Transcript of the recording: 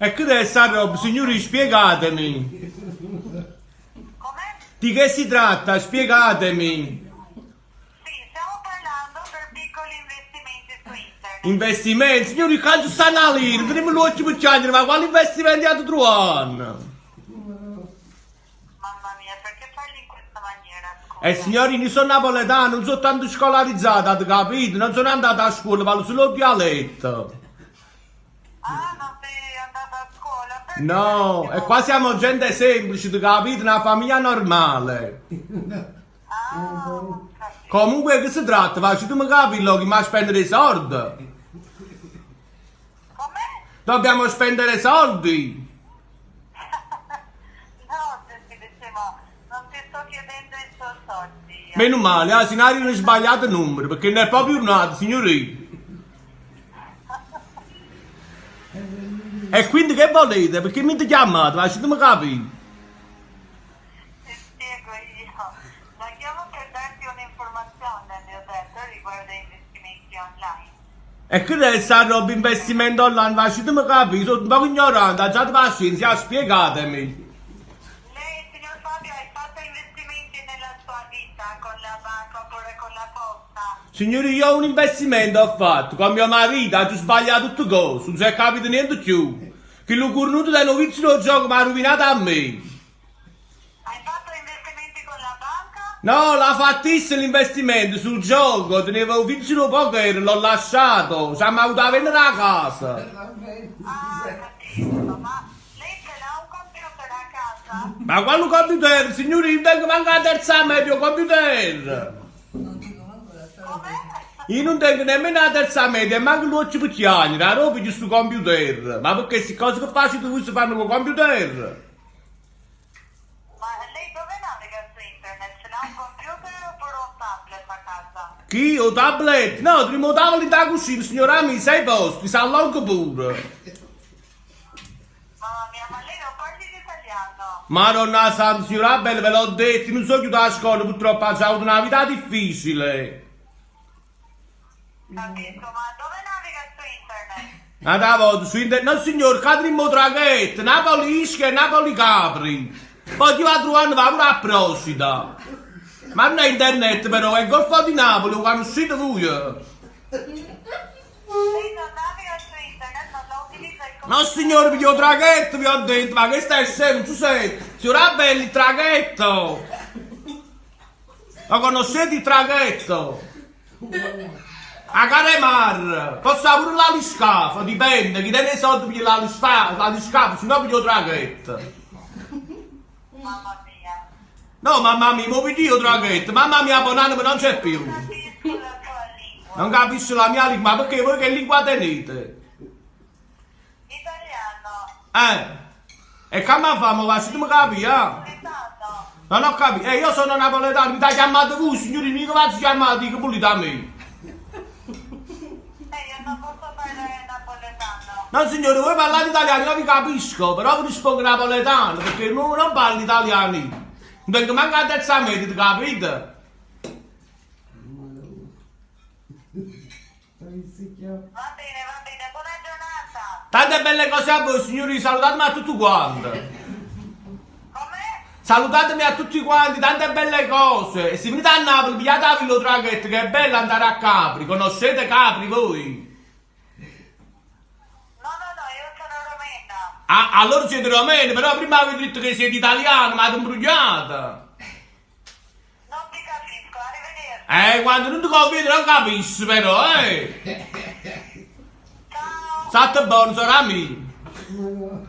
E che è sta roba, signori, spiegatemi. Come? Di che si tratta? Spiegatemi. Sì, stiamo parlando per piccoli investimenti su internet. Investimenti, signori, qua ci sta una lira, teniamo l'occhio per chiagnere, ma quali investimenti avete trovato? Mamma mia, perché parli in questa maniera, scusa? Eh signorini, sono napoletano, non sono tanto scolarizzato, avete capito? Non sono andato a scuola, parlo solo il dialetto. Ah, non sei andata a scuola? Perché No, parli e qua siamo gente semplice, ti capito? Una famiglia normale. Ah, ho capito. Comunque che si tratta? Facetemi capire chi mi fa spendere i soldi. Come? Dobbiamo spendere soldi. No, se ti dicevo, non ti sto chiedendo i tuoi soldi. Meno male, ah, se non sbagliato il numero, perché non è proprio nato, signori. E quindi che volete? Perché mi chiamate? Facetemi capire. Ti spiego io. La chiamo per darti un'informazione, le ho detto, riguardo ai investimenti online. E che è sta roba investimento online? Facetemi capire, sono un po' ignorante, già pazienza, spiegatemi. Lei, signor Fabio, hai fatto investimenti nella sua vita con la banca oppure con la posta? Signori, io un investimento ho fatto con mio marito, ha sbagliato tutto cose, non si è capito niente più. Che lo cornuto del novizio del gioco mi ha rovinato a me. Hai fatto investimenti con la banca? No, l'ha fattissimo l'investimento sul gioco, tenevo un vizio poker, l'ho lasciato, ci hanno avuto a vendere la casa. Ah, capisco, ma lei ce l'ha un computer a casa? Ma quale computer, signori, io tengo manco la terza media computer. Come? Io non tengo nemmeno la terza media, manco l'occhio per chiamare, la roba di sto computer. Ma perché queste cose che faccio voi si fanno con il computer? Ma lei dove naviga su internet? Ce l'ha un computer oppure un tablet a casa? Chi? O tablet? No, primo tavolo da cucina, signora mi, sei posti, si allonga pure. Mamma mia, ma lei non parli l'italiano? Madonna santa, signora bella, ve l'ho detto, non so chiuso la scuola, purtroppo ho avuto una vita difficile. Capisco, ma dove naviga su internet? Andata volta su internet, no signor, cadrimo traghetto, Napoli Ischia e Napoli Capri. Poi ti va trovando, va pure a Procida. Ma non è internet però, è il Golfo di Napoli, lo conoscete voi? Lei non naviga su internet, non lo utilizza il No computer? signore, vi ho traghetto, vi ho detto, ma che stai scemo, tu sei? Signora Belli, il traghetto! Lo conoscete il traghetto? A Caremar, posso pure l'aliscafo, dipende, chi tiene i soldi per l'aliscafo, se no piglio il traghetto. Mamma mia, No, mamma mia, mo piglio il traghetto, mamma mia, Bonanno non c'è più. non capisco la tua lingua. Non capisco la mia lingua, ma perché voi che lingua tenete? Italiano, Eh? E come famo? Ma se tu mi capi, eh? napoletano. Non ho capito. Eh, io sono napoletano, mi dai chiamato voi, signori, mica faccio chiamare, che volete a me. Eh, io non posso parlare napoletano. No, signore, voi parlate italiano, io vi capisco, però vi rispondo napoletano, perché noi non parlo italiano. Non tengo manco la terza media, ti capite? Va bene, va bene, buona giornata. Tante belle cose a voi, signori, salutatemi a tutti quanti. Come? Salutatemi a tutti quanti, tante belle cose. E se venite a Napoli, pigliatevi lo traghetto, che è bello andare a Capri. Conoscete Capri voi? No, no, no, io sono romena. Ah, allora siete romeni, però prima avete detto che siete italiani, ma avete imbrogliata. Non ti capisco, arrivederci. Eh, quando non ti conviene non capisci però, eh. Ciao. State buono, sono amici. Ma no.